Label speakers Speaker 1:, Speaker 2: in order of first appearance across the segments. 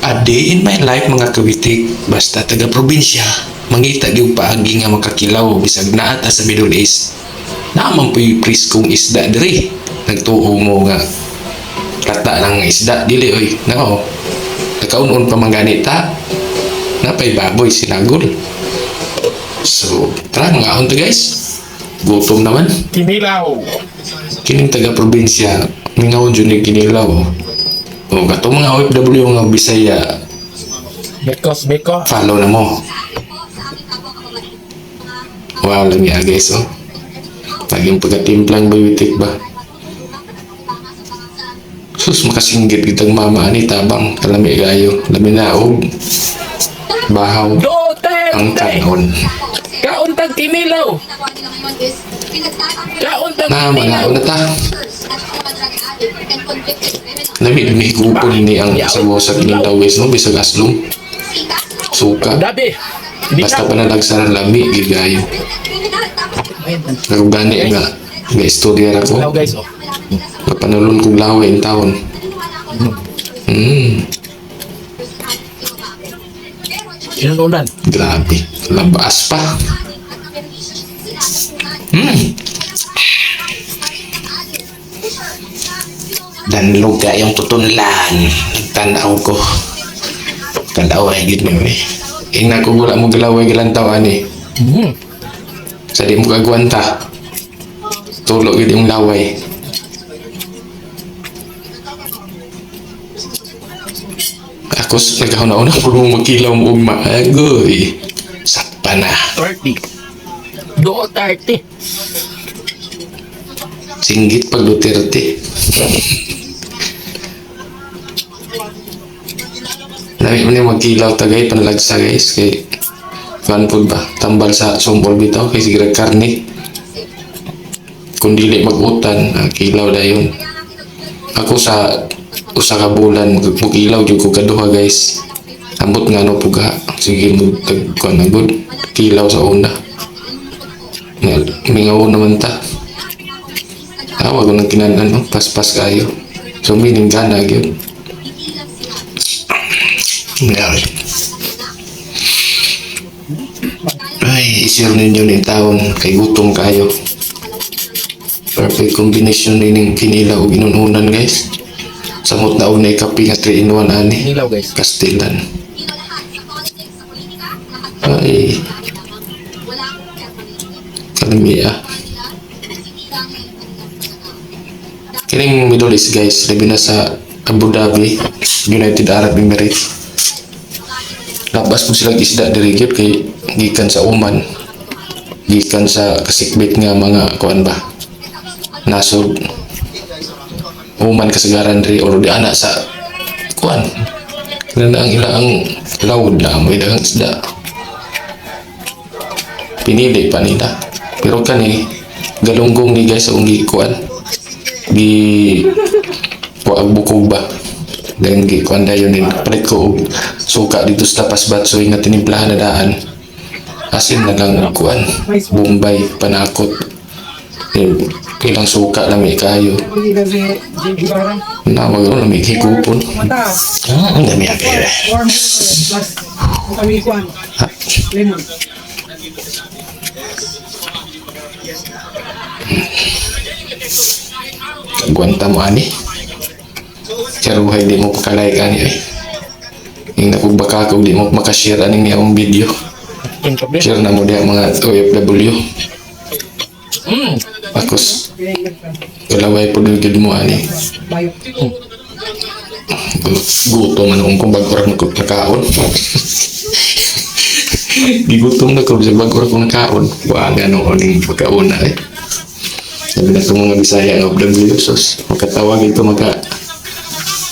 Speaker 1: A day in my life, mga kawitik, basta taga probinsya, mangita gyud paagi nga makakilaw bisag naa ta sa Middle East. Naa man po'y preskong isda diri. Nagtuo mo nga lata lang ang isda, dili oy. Nao. Nakaun-on pa man gani ta. Napay baboy sinagol. So, tara, mangaon ta, guys. Gutom naman.
Speaker 2: Kinilaw.
Speaker 1: Kining taga probinsya, mingawon jud ni kinilaw. O katong mga OFW nga Bisaya,
Speaker 2: Bekos, beko.
Speaker 1: Follow na mo. Wow, lami ah, guys, oh. Laging pagkatimplang bayitik ba? Sus, makasinggit kitang mama ani tabang kalami kayo. Lami na og bahaw ang
Speaker 2: Duterte!
Speaker 1: kanon.
Speaker 2: Kaon tag kinilaw. Kaon tag
Speaker 1: Na, mga
Speaker 2: kinilaw.
Speaker 1: na ta. Lami ni kupon ni ang sabaw sa kinilaw, guys, no? Bisag aslong. Suka.
Speaker 2: Dabi.
Speaker 1: Basta
Speaker 2: Bitaw.
Speaker 1: panalagsaran, lami gigayo. Ako gani nga nga istorya ra ko.
Speaker 2: Kinilaw, guys, oh.
Speaker 1: Kapanulon kong laway in taon.
Speaker 2: Inununan.
Speaker 1: Grabe. Labas pa. Danlog ka yung tutunlan. Tanaw ko. Tanaw ay gid mo eh. Ingna ko wala mo galaway galantaw ani. Sa di mo kagwanta. Tulo gid yung laway. Ako nagkauna-una po mo magkilaw mo ugma. Agoy. Sakpa na.
Speaker 2: 30. Duterte.
Speaker 1: Singgit pag Duterte. Lami mo niya magkilaw tagay panlagsa, guys, kay kuan pud ba tambal sa sumbol bitaw kay sige karne. Kung dili mag-utan, kilaw dayon. Ako sa usa ka bulan magkilaw jud ko kaduha, guys. Ambot nga no puga sige mo tag kuan na gud kilaw sa una. Nga mingaw naman ta. Awa ko ng kinanan, no? Paspas kayo. So, meaning gana, yun. Grabe. Ay, i-share ninyo ni taon kay gutom kayo. Perfect combination nining kinilaw ug inununan, guys. Samot na og na kape nga 3 in 1 ani.
Speaker 2: Kinilaw, guys.
Speaker 1: Kastilan. Ay. Kalami ah. Kining Middle East, guys, labi na sa Abu Dhabi, United Arab Emirates. Labas po silang isda diri gyud kay gikan sa Oman, gikan sa kasikbit nga mga kuan ba. Nasod Oman kasagaran diri or di ana sa kuan. Kana na ang ilang lawod na may daghang isda. Pinili pa nila. Pero kani galunggong ni, guys, ang gikuan gi kuag bukog ba, then gi kuan dayon din palit ko og suka dito sa tapas batsoy nga tinimplahan na daan, asin na lang og kuan Bombay panakot. Eh, ilang suka lami kayo na wag lami higupon. Ah, ang dami kayo eh. Ha? Kagwanta mo ani. Charuhay di mo pakalike ani eh. Yung nakog baka kung di mo makashare aning niya akong video.
Speaker 2: Yung kape.
Speaker 1: Share na mo diha mga OFW. Akos kalaway po gid mo ani. Gutom man akong kung bago ra ko nakaon. Gigutom na ko bisag bago ra ko nakaon. Wa nga ning pagkauna eh. Sabi na itong mga Bisaya nga OFW, sos makatawa gito maka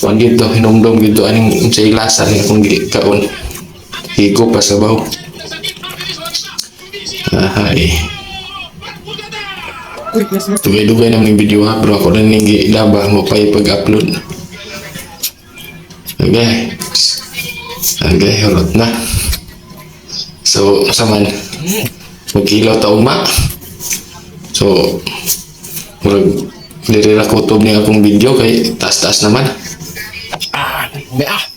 Speaker 1: kuan gito hinumdom gito aning unsay lasa ni akong gikaon. Higo pa sa baw. Ahay. Dugay-dugay naman yung video ha, pero ako na ning gilaba mo pa ipag-upload. Okay. Okay, hurot na. So, saman, magkilaw ta ugma. So, murag diri ra kutob ni akong video kay taas-taas naman.
Speaker 2: Ah, may ah.